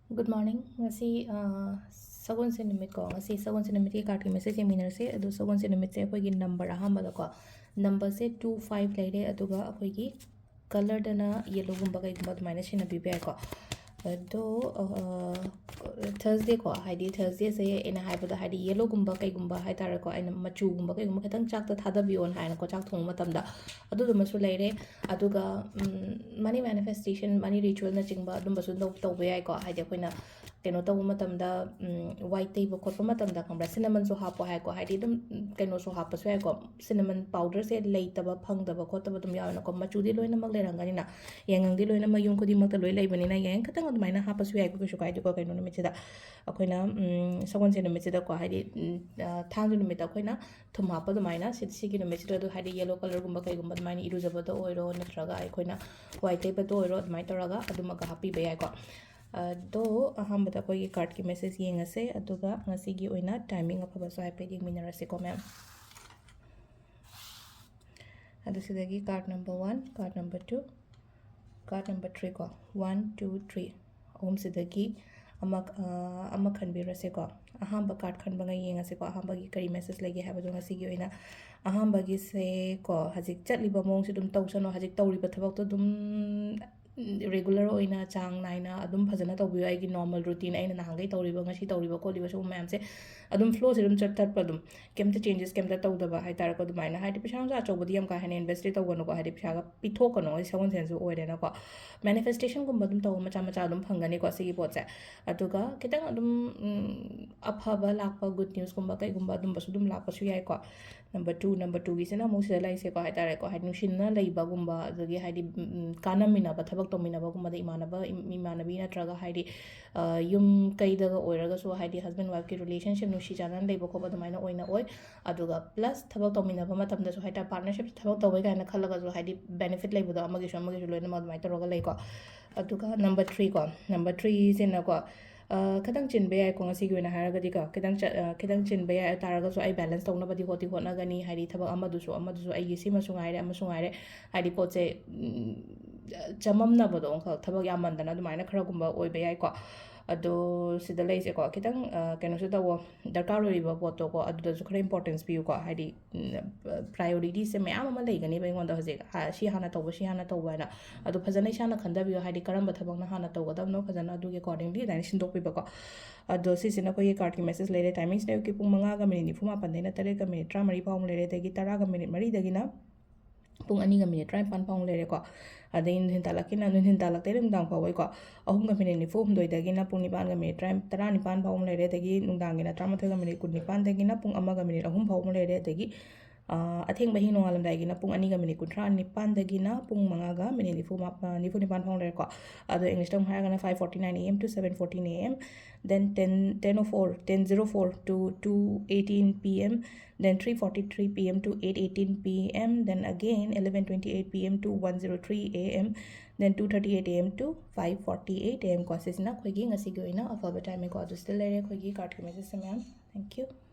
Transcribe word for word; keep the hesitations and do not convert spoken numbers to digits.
Good morning. ꯉꯁꯤ ꯑ, ꯁꯒꯣꯜꯁꯦꯟ ꯅꯨꯃꯤꯠꯀꯣ, ꯉꯁꯤ ꯁꯒꯣꯜꯁꯦꯟ ꯅꯨꯃꯤꯠꯀꯤ cardꯀꯤ message ꯌꯦꯡꯃꯤꯟꯅꯔꯁꯦ꯫ ꯑꯗꯣ ꯁꯒꯣꯜꯁꯦꯟ ꯅꯨꯃꯤꯠꯁꯦ ꯑꯩꯈꯣꯏꯒꯤ number ꯑꯍꯥꯟꯕꯗꯀꯣ, numberꯁꯦ two five ꯂꯩꯔꯦ, ꯑꯗꯨꯒ ꯑꯩꯈꯣꯏꯒꯤ colourꯗꯅ yellowꯒꯨꯝꯕ ꯀꯩꯒꯨꯝꯕ ꯑꯗꯨꯃꯥꯏꯅ ꯁꯤꯖꯤꯟꯅꯕꯤꯕ ꯌꯥꯏꯀꯣ꯫ ꯑꯗꯣ Thursdayꯀꯣ, ꯍꯥꯏꯗꯤ Thursdayꯁꯦ ꯑꯩꯅ ꯍꯥꯏꯕꯗ ꯍꯥꯏꯗꯤ yellowꯒꯨꯝꯕ ꯀꯩꯒꯨꯝꯕ ꯍꯥꯏꯇꯥꯔꯦꯀꯣ, ꯑꯩꯅ ꯃꯆꯨꯒꯨꯝꯕ ꯀꯩꯒꯨꯝꯕ ꯈꯤꯇꯪ ꯆꯥꯛꯇ ꯊꯥꯗꯕꯤꯌꯣꯅ ꯍꯥꯏꯅꯀꯣ, ꯆꯥꯛ ꯊꯣꯡꯕ ꯃꯇꯝꯗ ꯑꯗꯨꯗꯨꯃꯁꯨ ꯂꯩꯔꯦ꯫ ꯑꯗꯨꯒ money manifestation, money ritualꯅꯆꯤꯡꯕ ꯑꯗꯨꯝꯕꯁꯨ ꯇꯧ- ꯇꯧꯕ ꯌꯥꯏꯀꯣ꯫ ꯍꯥꯏꯗꯤ ꯑꯩꯈꯣꯏꯅ ꯀꯩꯅꯣ ꯇꯧꯕ ꯃꯇꯝꯗ, ꯎꯝ, ꯋꯥꯏ ꯇꯩꯕ ꯈꯣꯠꯄ ꯃꯇꯝꯗ, ꯈꯪꯕ꯭ꯔꯥ, cinnamonꯁꯨ ꯍꯥꯞꯄꯣ ꯍꯥꯏꯀꯣ꯫ ꯍꯥꯏꯗꯤ ꯑꯗꯨꯝ, ꯎꯝ, ꯀꯩꯅꯣꯁꯨ ꯍꯥꯞꯄꯁꯨ ꯌꯥꯏꯀꯣ꯫ Cinnamon powderꯁꯦ ꯂꯩꯇꯕ, ꯐꯪꯗꯕ ꯈꯣꯠꯇꯕ ꯑꯗꯨꯝ ꯌꯥꯎꯋꯦꯅꯀꯣ꯫ ꯃꯆꯨꯗꯤ ꯂꯣꯏꯅꯃꯛ ꯂꯩꯔꯝꯒꯅꯤꯅ, ꯌꯥꯏꯉꯪꯗꯤ ꯂꯣꯏꯅꯃꯛ ꯌꯨꯝ ꯈꯨꯗꯤꯡꯃꯛꯇ ꯂꯣꯏ ꯂꯩꯕꯅꯤꯅ, ꯌꯥꯏꯉꯪ ꯈꯤꯇꯪ ꯑꯗꯨꯃꯥꯏꯅ ꯍꯥꯞꯄꯁꯨ ꯌꯥꯏꯀꯣ, ꯀꯩꯁꯨ ꯀꯥꯏꯗꯦꯀꯣ꯫ ꯀꯩꯅꯣ ꯅꯨꯃꯤꯠꯁꯤꯗ ꯑꯩꯈꯣꯏꯅ, ꯎꯝ, ꯁꯒꯣꯜꯁꯦꯟ ꯅꯨꯃꯤꯠꯁꯤꯗꯀꯣ, ꯍꯥꯏꯗꯤ, ꯎꯝ, ꯑ, ꯊꯥꯡꯖ ꯅꯨꯃꯤꯠꯇ ꯑꯩꯈꯣꯏꯅ ꯊꯨꯝ ꯍꯥꯞꯄ ꯑꯗꯨꯃꯥꯏꯅ ꯁꯤ-, ꯁꯤꯒꯤ ꯅꯨꯃꯤꯠꯁꯤꯗ ꯑꯗꯨ ꯍꯥꯏꯗꯤ yellow colourꯒꯨꯝꯕ ꯀꯩꯒꯨꯝꯕ ꯑꯗꯨꯃꯥꯏꯅ ꯏꯔꯨꯖꯕꯗ ꯑꯣꯏꯔꯣ, ꯅꯠꯇ꯭ꯔꯒ ꯑꯩꯈꯣꯏꯅ ꯋꯥꯏ ꯇꯩꯕꯗ ꯑꯣꯏꯔꯣ, ꯑꯗꯨꯃꯥꯏꯅ ꯇꯧꯔꯒ ꯑꯗꯨꯃꯒ ꯍꯥꯞꯄꯤꯕ ꯌꯥꯏꯀꯣ꯫ ꯑꯗꯣ ꯑꯍꯥꯟꯕꯗ ꯑꯩꯈꯣꯏꯒꯤ cardꯀꯤ message ꯌꯦꯡꯉꯁꯦ, ꯑꯗꯨꯒ ꯉꯁꯤꯒꯤ ꯑꯣꯏꯅ timing ꯑꯐꯕꯁꯨ ꯍꯥꯏꯐꯦꯠ ꯌꯦꯡꯃꯤꯟꯅꯔꯁꯤꯀꯣ, ma'am꯫ ꯑꯗꯨ ꯁꯤꯗꯒꯤ card number one, card number two, card number three ꯀꯣ, one, two, three, ꯑꯍꯨꯝꯁꯤꯗꯒꯤ ꯑꯃ, ꯑ, ꯑꯃ ꯈꯟꯕꯤꯔꯁꯦꯀꯣ꯫ ꯑꯍꯥꯟꯕ card ꯈꯟꯕꯉꯩ ꯌꯦꯡꯉꯁꯦꯀꯣ, ꯑꯍꯥꯟꯕꯒꯤ ꯀꯔꯤ message ꯂꯩꯒꯦ ꯍꯥꯏꯕꯗꯣ ꯉꯁꯤꯒꯤ ꯑꯣꯏꯅ꯫ ꯑꯍꯥꯟꯕꯒꯤꯁꯦ ꯀꯣ, ꯍꯧꯖꯤꯛ ꯆꯠꯂꯤꯕ ꯃꯑꯣꯡꯁꯦ ꯑꯗꯨꯝ ꯇꯧꯁꯅꯨ, ꯍꯧꯖꯤꯛ ꯇꯧꯔꯤꯕ ꯊꯕꯛꯇꯣ ꯑꯗꯨꯝ regular ꯑꯣꯏꯅ ꯆꯥꯡ ꯅꯥꯏꯅ ꯑꯗꯨꯝ ꯐꯖꯅ ꯇꯧꯕꯤꯌꯨ꯫ ꯑꯩꯒꯤ normal routine, ꯑꯩꯅ ꯅꯍꯥꯟꯈꯩ ꯇꯧꯔꯤꯕ, ꯉꯁꯤ ꯇꯧꯔꯤꯕ ꯈꯣꯠꯂꯤꯕ ꯁꯤꯒꯨꯝꯕ ꯃꯌꯥꯝꯁꯦ ꯑꯗꯨꯝ flowꯁꯦ ꯑꯗꯨꯝ ꯆꯠ-, ꯆꯠꯄ ꯑꯗꯨꯝ, ꯀꯩꯝꯇ changes ꯀꯩꯝꯇ ꯇꯧꯗꯕ ꯍꯥꯏꯇꯥꯔꯦꯀꯣ꯫ ꯑꯗꯨꯃꯥꯏꯅ ꯍꯥꯏꯗꯤ ꯄꯩꯁꯥ ꯅꯨꯡꯁꯥ ꯑꯆꯧꯕꯗꯤ ꯌꯥꯝ ꯀꯥ ꯍꯦꯟꯅ investꯇꯤ ꯇꯧꯒꯅꯨꯀꯣ, ꯍꯥꯏꯗꯤ ꯄꯩꯁꯥꯒ ꯄꯤꯊꯣꯛꯀꯅꯨ, ꯑꯩ ꯁꯒꯣꯜꯁꯦꯟꯁꯨ ꯑꯣꯏꯔꯦꯅꯀꯣ꯫ Manifestationꯒꯨꯝꯕ ꯑꯗꯨꯝ ꯇꯧꯕ ꯃꯆꯥ ꯃꯆꯥ ꯑꯗꯨꯝ ꯐꯪꯒꯅꯤꯀꯣ ꯁꯤꯒꯤ ꯄꯣꯠꯁꯦ꯫ ꯑꯗꯨꯒ ꯈꯤꯇꯪ ꯑꯗꯨꯝ, ꯎꯝ, ꯑꯐꯕ ꯂꯥꯛꯄ, good newsꯀꯨꯝꯕ ꯀꯩꯒꯨꯝꯕ ꯑꯗꯨꯝꯕꯁꯨ ꯑꯗꯨꯝ ꯂꯥꯛꯄꯁꯨ ꯌꯥꯏꯀꯣ꯫ Number two, number twoꯒꯤꯁꯤꯅ ꯑꯃꯨꯛ ꯁꯤꯗ ꯂꯩꯁꯦꯀꯣ ꯍꯥꯏꯇꯥꯔꯦꯀꯣ, ꯍꯥꯏꯗꯤ ꯅꯨꯡꯁꯤꯅꯅ ꯂꯩꯕꯒꯨꯝꯕ, ꯑꯗꯒꯤ ꯍꯥꯏꯗꯤ, ꯎꯝ, ꯀꯥꯟꯅꯃꯤꯟꯅꯕ, ꯊꯕꯛ ꯇꯧꯃꯤꯟꯅꯕꯒꯨꯝꯕꯗ ꯏꯃꯥꯟꯅꯕ, ꯏꯝ-, ꯏꯃꯥꯟꯅꯕꯤ ꯅꯠꯇ꯭ꯔꯒ ꯍꯥꯏꯗꯤ, ꯑ, ꯌꯨꯝ ꯀꯩꯗꯒ ꯑꯣꯏꯔꯒꯁꯨ ꯍꯥꯏꯗꯤ husband wifeꯀꯤ relationship ꯅꯨꯡꯁꯤ ꯆꯥꯟꯅꯅ ꯂꯩꯕ ꯈꯣꯠꯄ ꯑꯗꯨꯃꯥꯏꯅ ꯑꯣꯏꯅ ꯑꯣꯏ꯫ ꯑꯗꯨꯒ plus ꯊꯕꯛ ꯇꯧꯃꯤꯟꯅꯕ ꯃꯇꯝꯗꯁꯨ ꯍꯥꯏꯇꯥꯔꯦ, partnership ꯊꯕꯛ ꯇꯧꯕꯩ ꯀꯥꯏꯅ ꯈꯜꯂꯒꯁꯨ ꯍꯥꯏꯗꯤ benefit ꯂꯩꯕꯗꯣ ꯑꯃꯒꯤꯁꯨ ꯑꯃꯒꯤꯁꯨ ꯂꯣꯏꯅꯃꯛ ꯑꯗꯨꯃꯥꯏꯅ ꯇꯧꯔꯒ ꯂꯩꯀꯣ꯫ ꯑꯗꯨꯒ number three ꯀꯣ, number threeꯁꯤꯅꯀꯣ, ꯑ, ꯈꯤꯇꯪ ꯆꯤꯟꯕ ꯌꯥꯏꯀꯣ ꯉꯁꯤꯒꯤ ꯑꯣꯏꯅ ꯍꯥꯏꯔꯒꯗꯤꯀꯣ, ꯈꯤꯇꯪ ꯆ-, ꯑ, ꯈꯤꯇꯪ ꯆꯤꯟꯕ ꯌꯥꯏ ꯇꯥꯔꯒꯁꯨ ꯑꯩ balance ꯇꯧꯅꯕꯗꯤ ꯍꯣꯠꯇꯤ ꯍꯣꯠꯅꯒꯅꯤ꯫ ꯍꯥꯏꯗꯤ ꯊꯕꯛ ꯑꯃꯗꯨꯁꯨ ꯑꯃꯗꯨꯁꯨ ꯑꯩꯒꯤ ꯁꯤꯃꯁꯨ ꯉꯥꯏꯔꯦ ꯑꯃꯁꯨ ꯉꯥꯏꯔꯦ, ꯍꯥꯏꯗꯤ ꯄꯣꯠꯁꯦ, ꯎꯝ, ꯆꯃꯝꯅꯕꯗꯣ ꯑꯃꯈꯛ, ꯊꯕꯛ ꯌꯥꯝꯃꯟꯗꯅ ꯑꯗꯨꯃꯥꯏꯅ ꯈꯔꯒꯨꯝꯕ ꯑꯣꯏꯕ ꯌꯥꯏꯀꯣ꯫ ꯑꯗꯣ ꯁꯤꯗ ꯂꯩꯁꯦꯀꯣ, ꯈꯤꯇꯪ ꯀꯩꯅꯣꯁꯨ ꯇꯧꯋꯣ, ꯗꯔꯀꯥꯔ ꯑꯣꯏꯔꯤꯕ ꯄꯣꯠꯇꯣꯀꯣ, ꯑꯗꯨꯗꯁꯨ ꯈꯔ importance ꯄꯤꯌꯨꯀꯣ꯫ ꯍꯥꯏꯗꯤ priorityꯁꯦ ꯃꯌꯥꯝ ꯑꯃ ꯂꯩꯒꯅꯦꯕ ꯑꯩꯉꯣꯟꯗ ꯍꯧꯖꯤꯛ꯫ ꯁꯤ ꯍꯥꯟꯅ ꯇꯧꯕ, ꯁꯤ ꯍꯥꯟꯅ ꯇꯧꯕ ꯍꯥꯏꯅ꯫ ꯑꯗꯣ ꯐꯖꯅ ꯏꯁꯥꯅ ꯈꯟꯊꯕꯤꯌꯨ, ꯍꯥꯏꯗꯤ ꯀꯔꯝꯕ ꯊꯕꯛꯅ ꯍꯥꯟꯅ ꯇꯧꯒꯗꯕꯅꯣ, ꯐꯖꯅ ꯑꯗꯨꯒꯤ accordingly ꯑꯗꯨꯃꯥꯏꯅ ꯁꯤꯟꯗꯣꯛꯄꯤꯕꯀꯣ꯫ ꯑꯗꯣ ꯁꯤꯁꯤꯅ ꯑꯩꯈꯣꯏꯒꯤ cardꯀꯤ message ꯂꯩꯔꯦ꯫ Timingsꯅ ꯑꯌꯨꯛꯀꯤ ꯄꯨꯡ ꯃꯉꯥꯒ ꯃꯤꯅꯤꯠ ꯅꯤꯐꯨ ꯃꯥꯄꯟꯗꯩꯅ ꯇꯔꯦꯠꯀ ꯃꯤꯅꯤꯠ ꯇꯔꯥꯃꯔꯤ ꯐꯥꯎ ꯑꯃ ꯂꯩꯔꯦ, ꯑꯗꯒꯤ ꯇꯔꯥꯒ ꯃꯤꯅꯤꯠ ꯃꯔꯤꯗꯒꯤꯅ ꯄꯨꯡ ꯑꯅꯤꯒ ꯃꯤꯅꯤꯠ ꯇꯔꯥꯅꯤꯄꯥꯟ ꯐꯥꯎ ꯑꯃ ꯂꯩꯔꯦꯀꯣ꯫ ꯑꯗꯩ ꯅꯨꯡꯊꯤꯟ ꯇꯥꯂꯛꯀꯤꯅ, ꯅꯨꯡꯊꯤꯟ ꯇꯥꯂꯛꯇꯩꯅ ꯅꯨꯡꯗꯥꯡ ꯐꯥꯎꯕꯩꯀꯣ, ꯑꯍꯨꯝꯒ ꯃꯤꯅꯤꯠ ꯅꯤꯐꯨ ꯍꯨꯝꯗꯣꯏꯗꯒꯤꯅ ꯄꯨꯡ ꯅꯤꯄꯥꯟꯒ ꯃꯤꯅꯤꯠ ꯇꯔꯥ-, ꯇꯔꯥꯅꯤꯄꯥꯟ ꯐꯥꯎ ꯑꯃ ꯂꯩꯔꯦ, ꯑꯗꯒꯤ ꯅꯨꯡꯗꯥꯡꯒꯤꯅ ꯇꯔꯥꯃꯥꯊꯣꯏꯒ ꯃꯤꯅꯤꯠ ꯀꯨꯟꯅꯤꯄꯥꯟꯗꯒꯤꯅ ꯄꯨꯡ ꯑꯃꯒ ꯃꯤꯅꯤꯠ ꯑꯍꯨꯝ ꯐꯥꯎ ꯑꯃ ꯂꯩꯔꯦ, ꯑꯗꯒꯤ ꯑꯊꯦꯡꯕ ꯑꯍꯤꯡ ꯅꯣꯡꯉꯥꯜꯂꯝꯗꯥꯏꯒꯤꯅ ꯄꯨꯡ ꯑꯅꯤꯒ ꯃꯤꯅꯤꯠ ꯀꯨꯟꯊ꯭ꯔꯥ ꯅꯤꯄꯥꯟꯗꯒꯤꯅ ꯄꯨꯡ ꯃꯉꯥꯒ ꯃꯤꯅꯤꯠ ꯅꯤꯐꯨ ꯃꯥ-, ꯅꯤꯐꯨ ꯅꯤꯄꯥꯟ ꯐꯥꯎ ꯂꯩꯔꯦꯀꯣ꯫ ꯑꯗꯣ Englishꯇ ꯑꯃꯨꯛ ꯍꯥꯏꯔꯒꯅ five forty-nine A M to seven fourteen A M, then ten, ten oh four, ten zero four to two eighteen P M, then three forty-three P M to eight eighteen P M, then again eleven twenty-eight P M to one zero three A M, then two thirty-eight A M to five forty-eight A M ꯀꯣ꯫ ꯁꯤꯁꯤꯅ ꯑꯩꯈꯣꯏꯒꯤ ꯉꯁꯤꯒꯤ ꯑꯣꯏꯅ alphabet timeꯀꯣ꯫ ꯑꯗꯨ ꯁꯤꯗ ꯂꯩꯔꯦ ꯑꯩꯈꯣꯏꯒꯤ cardꯀꯤ messageꯁꯦ ꯃꯌꯥꯝ꯫ Thank you꯫